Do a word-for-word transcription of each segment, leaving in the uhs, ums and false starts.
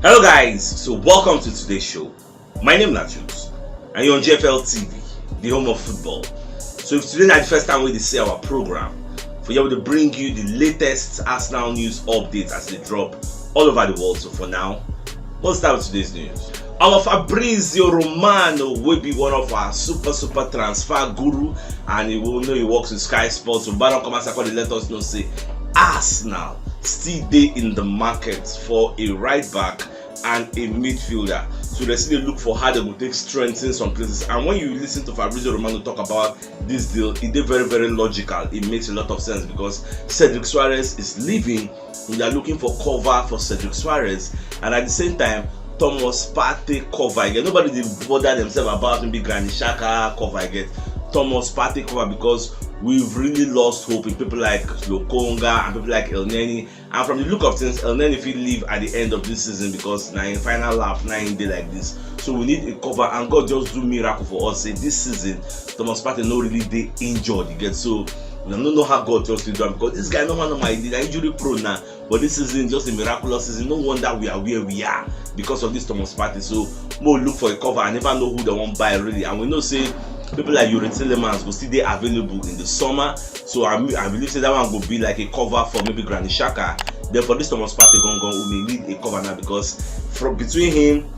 Hello guys, so welcome to today's show. My name na Jules and you're on G F L T V, the home of football. So if today na the first time we dey see our program, for here we dey bring you the latest Arsenal news updates as they drop all over the world. So for now, let's start with today's news. Our Fabrizio Romano will be one of our super super transfer guru, and he will know he works with Sky Sports. So Baron come as I call the let us know say Arsenal still dey in the market for a right back and a midfielder. So they still dey look for how they go take strengthen some places. And when you listen to Fabrizio Romano talk about this deal, it dey very very logical. It makes a lot of sense because Cedric Suarez is leaving. We are looking for cover for Cedric Suarez, and at the same time, Thomas Partey cover again. Nobody dey bother themselves about maybe Granit Xhaka cover again. Thomas Partey cover because we've really lost hope in people like Lokonga and people like Elneny. And from the look of things, Elneny fit leave at the end of this season because na im final lap na im dey like this. So we need a cover, and God just do miracle for us. Say this season, Thomas Partey no really dey injured again. So we don't know how God just do am because this guy no one know my injury prone now. But this season just a miraculous season. No wonder we are where we are because of this Thomas Partey. So more look for a cover. I never know who they want buy really, and we know say people like Youri Tielemans go still dey available in the summer. So I, I believe say that one go be like a cover for maybe Granit Xhaka. Then for this Thomas Partey gangan, we may need a cover now because from between him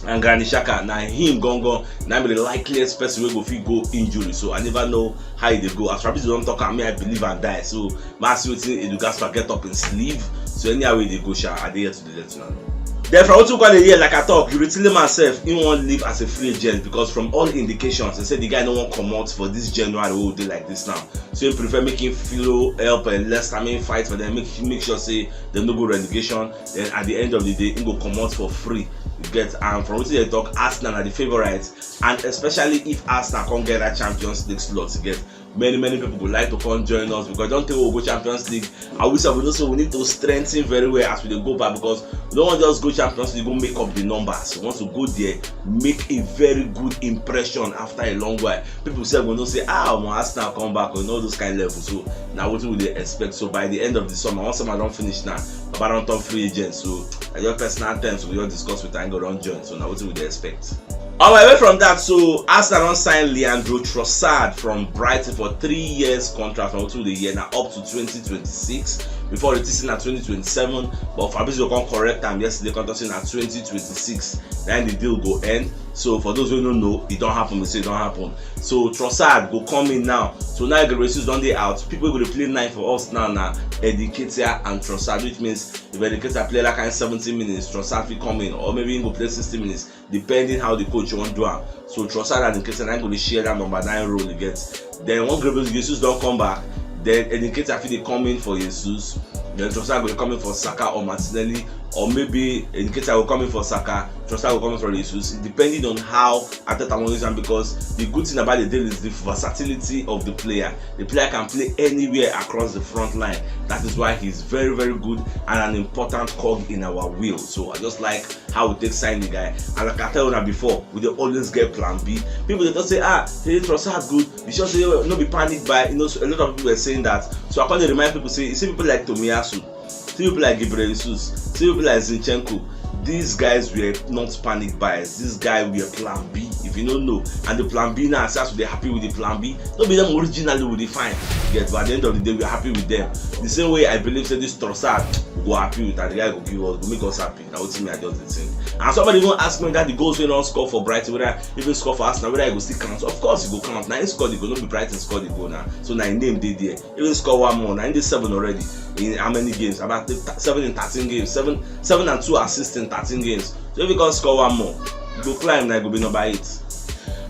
and Granit Xhaka, na him gangan na be the likeliest person wey go fit go injury. So I never know how e dey go. As Fabrizio don talk am, me I believe and die. So ma see wetin Edu Gaspar get up in sleeve. So anyhow wey dey go sha, I dey here to dey let una know. Then from wetin we call dey hear, like I talk, Youri Tielemans sef, he wan leave as a free agent because from all indications, they say the guy no wan comot for this January wey we dey like this now. So he prefer make him flow help and Leicester, make him fight for them, make make sure say dem no go relegation. Then at the end of the day, he go comot for free. You get, and from wetin they talk, Arsenal are the favourites, and especially if Arsenal come get that Champions League slot, you get, many many people go like to come join us because don't think we go Champions League. I wish I would know, so we need to strengthen very well as we dey go back because we don't want just go Champions League go make up the numbers. We want to go there, make a very good impression after a long while. People say we know say ah omo Arsenal come back, you know, those kind levels. So now what we dey expect? So by the end of the summer, once summer don finish now, Baba don turn free agent. So I just personal terms we just discuss with am, go don join. So now what we dey expect? All right, away from that, so Arsenal don sign Leandro Trossard from Brighton for three years contract from two the year now up to twenty twenty-six before reducing at twenty twenty-seven. But Fabrizio come correct am yesterday, come talk say na twenty twenty-six then the deal go end. So for those who don't know, it don't happen. We say it don't happen. So Trossard go come in now. So now the races don dey out. People go dey play nine for us now. Now Eddie Nketiah and Trossard, which means if Eddie Nketiah play like kind seventy minutes, Trossard fit come in, or maybe he go play sixty minutes, depending how the coach wan do am. So Trossard and Nketiah na go dey share that number nine role you get. Then one Gabriel Jesus don come back, then Eddie Nketiah fit dey come in for Jesus. Then Trossard go dey come in for Saka or Martinelli, or maybe Eddie Nketiah go come in for Saka, Trossard go come in for Jesus, depending on how Arteta wan use am, because the good thing about the deal is the versatility of the player. The player can play anywhere across the front line. That is why he's very very good and an important cog in our wheel. So I just like how we take sign the guy. And like I tell una before, we dey always get plan B. People dey just say ah, say Trossard good, you sure say no be panic buy? You know, so a lot of people were saying that. So I come dey remind people say, you see people like Tomiyasu, see people like Gabriel Jesus, see people like Zinchenko, these guys were not panic buys. This guy were plan B, if you no know. And the plan B now, as we dey happy with the plan B, no be them originally we dey find. Yes, but at the end of the day, we are happy with them. The same way I believe say this Trossard go happy with, and the guy go give us, go make us happy. Na wetin me I just dey think. And somebody even ask me that the goals wey don score for Brighton, whether even score for Arsenal, whether e go still count. Of course e go count. Na him score the goal, no be Brighton score the goal na. So na him name dey there. Even score one more. Na him dey seven already. In how many games? About th- seven in thirteen games. Seven, seven and two assists in thirteen games. So if he can score one more, he go climb. Na he go be number eight.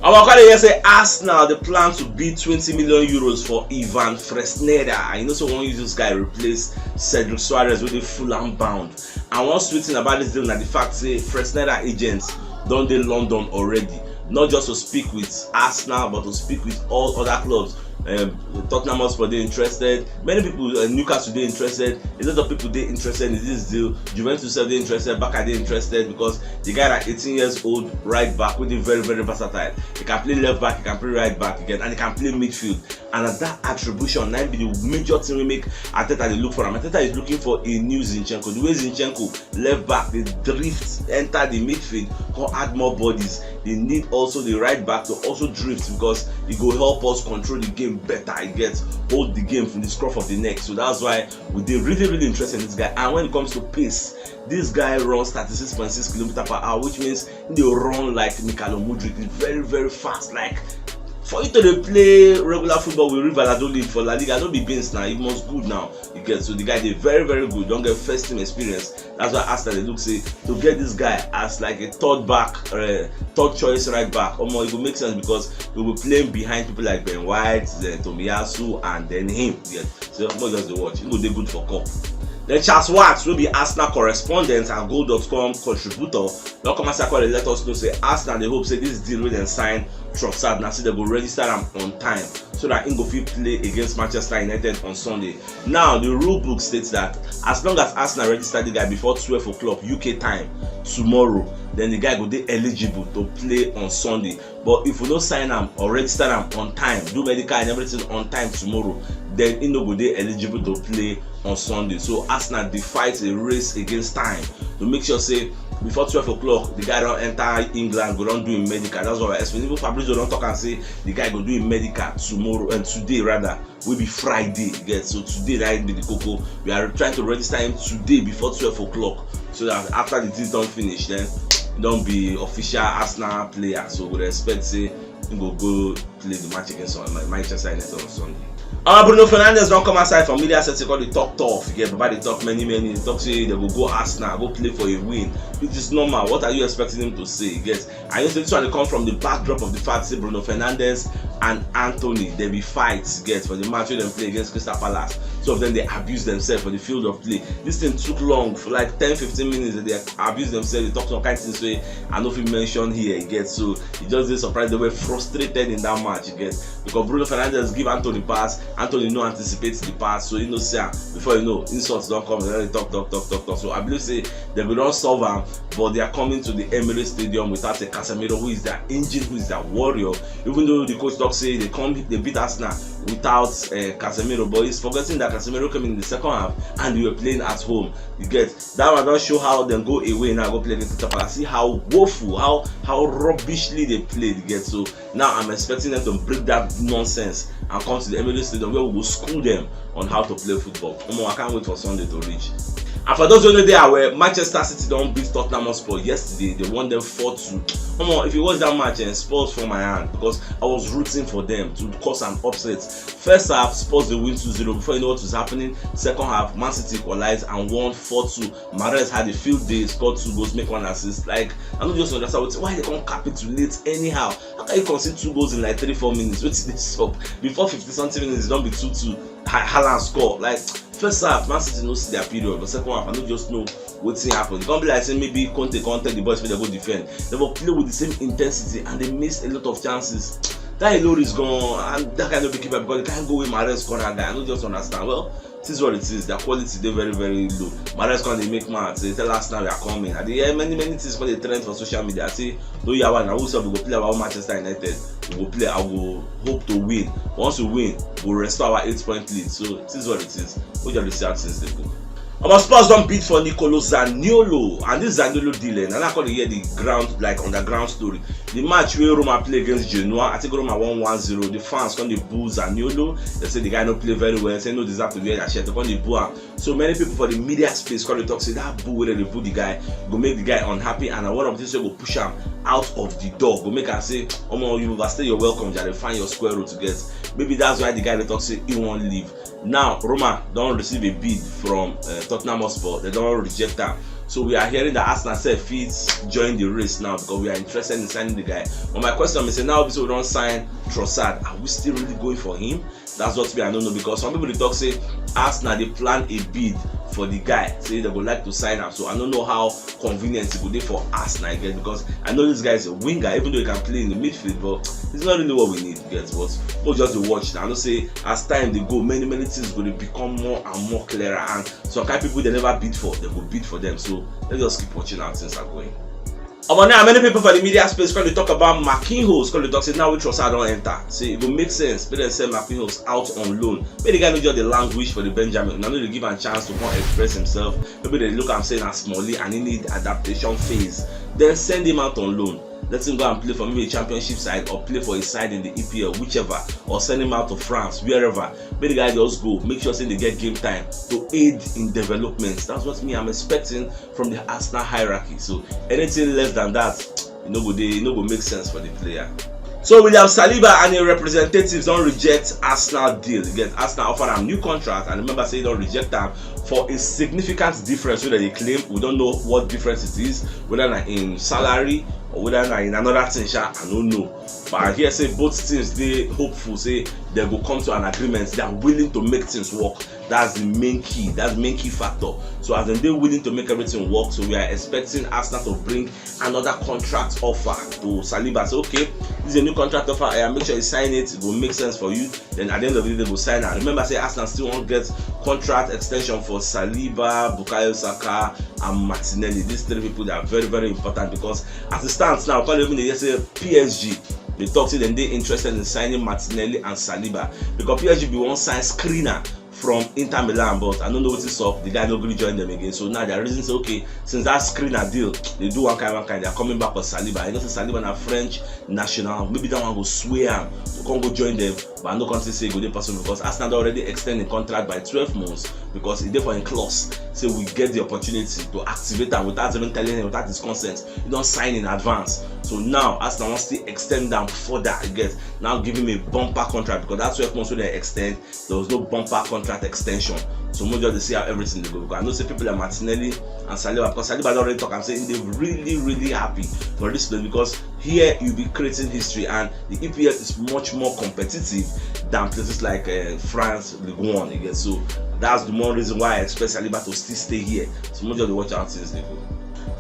Our colleague here say Arsenal dey plan to bid twenty million euros for Ivan Fresneda. And you know, so wan use this guy replace Cedric Suarez wey dey Fulham bound. And one sweet thing about this deal na the fact say Fresneda agents don dey London already, not just to speak with Arsenal but to speak with all other clubs. Um, Tottenham Hotspur dey interested. Many people, uh, Newcastle dey interested. A lot of people dey interested in this deal. Juventus sef dey interested. Barca dey interested because the guy na eighteen years old right back wey dey very, very versatile. He can play left back, he can play right back again, and he can play midfield. And na that attribution na im be the major thing wey make Arteta dey look for am. Arteta is looking for a new Zinchenko. The way Zinchenko left back dey drift enter the midfield, come add more bodies. They need also the right back to also drift because e go help us control the game better. E get hold the game from the scruff of the neck. So that's why we dey really, really interested in this guy. And when it comes to pace, this guy runs thirty-six point six kilometer per hour, which means he dey run like Mikhailo Mudryk. He's very, very fast. Like, for you to dey play regular football with Real Valladolid for La Liga, no be beans now. He must good now. You get, so the guy dey very, very good. Don get first team experience. That's why Arsenal dey look say to get this guy as like a third back, uh, third choice right back. Omo, e go make sense because we will be playing behind people like Ben White, then Tomiyasu, and then him. You get, so omo, just dey watch. He go dey good for cup. Then Charles Wax, wey be Arsenal correspondent and goal dot com contributor, don come outside come dey let us know say Arsenal dey hope say this deal wey dem sign Trossard na say dem go register am on time so that im go fit play against Manchester United on Sunday. Now, the rule book states that as long as Arsenal register the guy before twelve o'clock U K time tomorrow, then the guy go dey eligible to play on Sunday. But if we no sign am or register am on time, do medical and everything on time tomorrow, then he no go dey eligible to play on Sunday. So Arsenal dey fight a race against time to make sure say before twelve o'clock, the guy don enter England, go don do him medical. That's what I explain. Even Fabrizio don talk and say the guy go do him medical tomorrow and today rather, wey be Friday. You get, so today na im be the koko. We are trying to register him today before twelve o'clock, so that after the thing don finish, then he don be official Arsenal player. So we dey expect say he go go play the match against, uh, Manchester United on Sunday. Our Bruno Fernandes don come outside from media center come dey talk tough. You get, Baba dey talk many, many. He talk say they go go Arsenal, go play for a win. It is normal. What are you expecting him to say? You get, I know say this one dey come from the backdrop of the fact say Bruno Fernandes and Antony, they be fights, get, for the match wey dem play against Crystal Palace. Some of them dey abuse themselves for the field of play. This thing took long, for like ten, fifteen minutes, they dey abuse themselves, they talk some kind things wey I no fit mention here, you get. So e just dey surprise, they were frustrated in that match, you get, because Bruno Fernandes give Antony pass, Antony no anticipate the pass, so he no see am. Before you know, insults don come, they talk, talk, talk, talk, talk. So I believe say they go don solve am, but they are coming to the Emirates Stadium without a Casemiro, who is their engine, who is their warrior. Even though the coach talk say they come, they beat Arsenal without, uh, Casemiro, but he's forgetting that Casemiro came in the second half and they were playing at home. You get, that one don show how dem go away now, go play against Crystal Palace. See how woeful, how, how rubbishly they played. You get, so now I'm expecting them to break that nonsense and come to the Emirates Stadium where we go school them on how to play football. Omo, I can't wait for Sunday to reach. And for those who no dey aware, Manchester City don beat Tottenham Hotspur yesterday. They won them four two. Omo, if you watch that match, eh, Spurs for my hand, because I was rooting for them to cause an upset. First half, Spurs dey win two zero. Before you know what was happening, second half, Man City equalized and won four two. Mahrez had a field day, scored two goals, make one assist. Like, I no just understand wetin, why they come capitulate anyhow. How can you concede two goals in like three, four minutes? Wetin dey sup? Before fifty something minutes, e don be two two. Ha-, Haaland score. Like, first half, Man City no see their period, but second half, I no just know wetin happen. E come be like say maybe Conte come tell the boys make dem go defend. They go play with the same intensity and they missed a lot of chances. That Lloris gone, and that kind of keeper, because the kind goal wey Mahrez score that guy, I no just understand. Well, it is what it is. Their quality dey very, very low. Mahrez come dey make mouth say, "Tell us now we are coming." I dey hear many, many things come dey trend for social media. I say, "No yawa, na we sef we go play our own Manchester United. We go play, I go hope to win. Once we win, we go restore our eight point lead." So it is what it is. We just dey see how things dey go. Our Spurs don bid for Nicolo Zaniolo, and this Zaniolo deal, eh, na now I come dey hear the ground, like, underground story. The match wey Roma play against Genoa, I think Roma won one zero. The fans come dey boo Zaniolo. They say the guy no play very well. Say no deserve to wear that shirt. They come dey boo am. So many people for the media space come dey talk say that boo wey dem dey boo the guy go make the guy unhappy, and na one of the things wey go push am out of the door, go make am say, "Omo, you overstay your welcome, jare, find your square root." You get, maybe that's why the guy dey talk say he wan leave. Now Roma don receive a bid from, uh, Tottenham Hotspur. They don reject am. So we are hearing that Arsenal sef fit join the race now, because we are interested in signing the guy. But my question is say, now we don sign Trossard, are we still really going for him? That's what me I no know, because some people dey talk say Arsenal dey plan a bid for the guy, say they go like to sign am. So I don't know how convenient it go dey for Arsenal again, because I know this guy is a winger, even though he can play in the midfield, but it's not really what we need, you get. But we'll just dey watch now. I know say as time dey go, many many things go dey become more and more clearer, and some kind people they never bid for, they go bid for them. So let's just keep watching how things are going. Omo, now many people for the media space come dey talk about Marquinhos, come dey talk say now wey Trossard don enter, say e go make sense make dem sell Marquinhos out on loan. Make the guy no just dey languish for the Benjamin. Una no dey give am chance to come express himself. Maybe they look am say na smallie and he need adaptation phase. Then send him out on loan. Let him go and play for maybe a championship side or play for a side in the E P L, whichever, or send him out to France, wherever. Make the guy just go. Make sure say they get game time to aid in development. That's what me I'm expecting from the Arsenal hierarchy. So anything less than that, e no go dey, e no go make sense for the player. So William Saliba and im representatives don reject Arsenal deal. You get, Arsenal offer am new contract, and remember say e don reject am for a significant difference wey dem dey claim. We don't know what difference it is, whether na in salary or whether na in another thing sha, I no know. But I hear say both teams dey hopeful say dem go come to an agreement. They are willing to make things work. That's the main key. That's the main key factor. So as dem dey willing to make everything work, so we are expecting Arsenal to bring another contract offer to Saliba. Say, okay, this is a new contract offer. I make sure you sign it. It will make sense for you. Then at the end of the day, they go sign am. Remember say Arsenal still wan get contract extension for Saliba, Bukayo Saka, and Martinelli. These three people, they are very very important, because as it stands now, we can't even dey hear say P S G dey talk say dem dey interested in signing Martinelli and Saliba, because P S G bin wan sign Skriniar from Inter Milan, but I no know wetin sup. The guy no gree join them again. So now they are reason say, okay, since that Skriniar deal, they do one kind one kind, they are coming back for Saliba. I know say Saliba na French national. Maybe that one go sway am to come go join them. But I no come say e go dey possible, because Arsenal don already extend the contract by twelve months, because e dey for im clause say we get the opportunity to activate am without even telling him, without his consent. He don sign in advance. So now Arsenal wan still extend am further, you get, now give him a bumper contract, because that twelve months wey dem extend, there was no bumper contract extension. So make we just dey see how everything dey go, because I know say people like Martinelli and Saliba, because Saliba don already talk am say he dey really really happy for this place, because here you be creating history, and the E P L is much more competitive than places like uh, France Ligue one, you get. So that's the more reason why I expect Saliba to still stay here. So make we just dey watch how things dey go.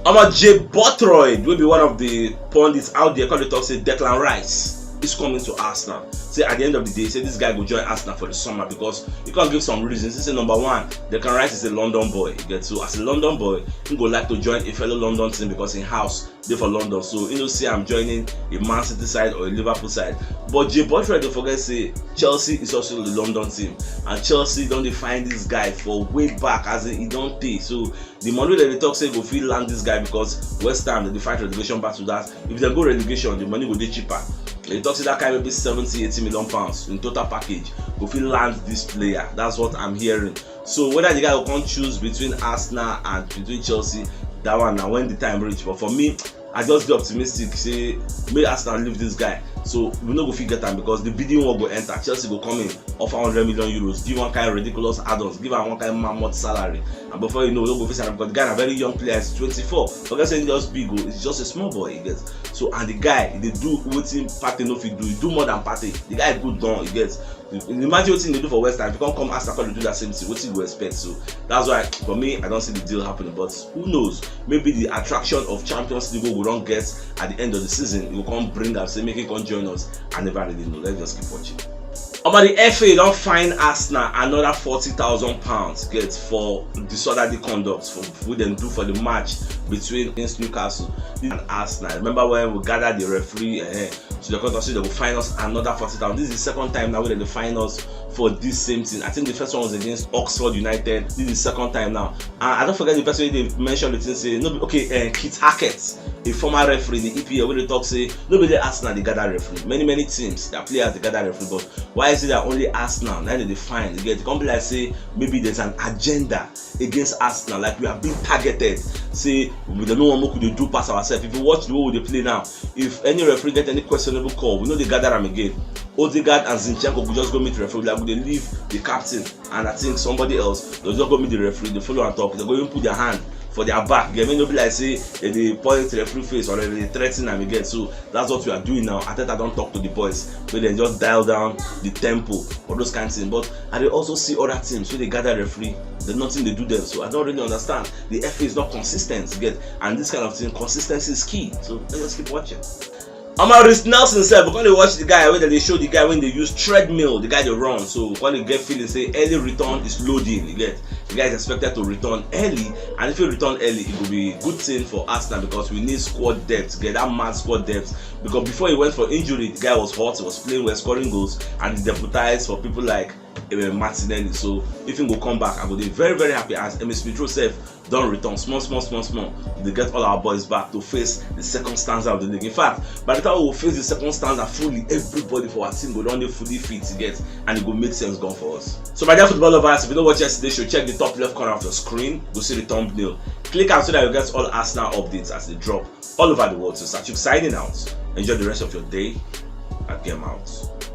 Omo, Jay Bothroyd, wey be one of the pundits out there, come dey talk say Declan Rice is coming to Arsenal. Say at the end of the day, say this guy go join Arsenal for the summer, because you can give some reasons. He say number one, Declan Rice is a London boy, you get. So as a London boy, he go like to join a fellow London team because him house dey for London. So you know, say I'm joining a Man City side or a Liverpool side. But Jay Bothroyd dey forget say Chelsea is also a London team, and Chelsea don dey find this guy for way back, as in e don tey. So the money wey dem dey talk say go fit land this guy, because West Ham dey dey fight relegation battle, that if dem go relegation, the money go dey cheaper. Dem dey talk say that kind maybe seventy, eighty million pounds in total package go fit land this player. That's what I'm hearing. So whether the guy go come choose between Arsenal and between Chelsea, that one na when the time reach. But for me, I just dey optimistic say make Arsenal leave this guy. So we no go fit get am, because the bidding war go enter. Chelsea go come in, offer hundred million euros, give one kind ridiculous add-ons, give am one kind mammoth salary, and before you know, we no go fit sign am, because the guy na very young player. He's twenty-four. Forget say he just big o, he's just a small boy, you get. So and the guy, he dey do wetin Partey no fit do. He do more than Partey. The guy good gan, you get. Imagine wetin he dey do for West Ham. If he come come Arsenal, come dey do that same thing, wetin you go expect? So that's why for me, I don't see the deal happening. But who knows? Maybe the attraction of Champions League wey we don get at the end of the season, e go come bring am say make he come join us. I never really know. Let's just keep watching. Omo, the F A don fine Arsenal another forty thousand pounds, get, for disorderly conduct for wey dem do for the match between against Newcastle and Arsenal. Remember when we gather the referee? Eh, so the court say they go fine us another forty thousand. This is the second time now wey dem dey fine us for this same thing. I think the first one was against Oxford United. This is the second time now. And I don't forget the person wey dey mention the thing say no be okay. Uh, Keith Hackett, a former referee in the E P L, wey dey talk say no be the Arsenal dey gather referee. Many many teams, their players dey gather referee, but why is it that only Arsenal na dem dey fine? You get, e come be like say maybe there's an agenda against Arsenal, like we are being targeted. Say we don't know what we dey do pass ourselves. If you watch the way we dey play now, if any referee get any questionable call, we no dey gather am again. Odegaard and Zinchenko go just go meet referee, like we dey leave the captain and I think somebody else. They just go meet the referee, they follow and talk. They go even put their hand for their back. Again, may no be like say they dey point referee face or they dey threaten am again. So that's what we are doing now. Arteta don talk to the boys, make dem just dial down the tempo or those kind of things. But I dey also see other teams wey dey gather referee, the nothing dey do them. So I don't really understand. The F A is not consistent, you get, and this kind of thing, consistency is key. So let's just keep watching. Omo, Reiss Nelson sef, we come dey watch the guy wey dem dey show, the guy wey dey use treadmill, the guy dey run. So we come dey get feeling say early return is loading, you get. The guy is expected to return early, and if he return early, it go be good thing for Arsenal because we need squad depth, get that mad squad depth. Because before he went for injury, the guy was hot, he was playing well, scoring goals, and he deputized for people like eh, Martinelli. So if he go come back, I go dey very, very happy as Emile Smith Rowe sef don return small, small, small, small. They get all our boys back to face the second stanza of the league. In fact, by the time we face the second stanza fully, everybody for our team go don dey fully fit to get, and it go make sense gone for us. So my dear football lovers, if you don't watch yesterday show, check the top left corner of your screen, go see the thumbnail. Click am so that you get all Arsenal updates as they drop all over the world. So Sachuk signing out. Enjoy the rest of your day. I am out.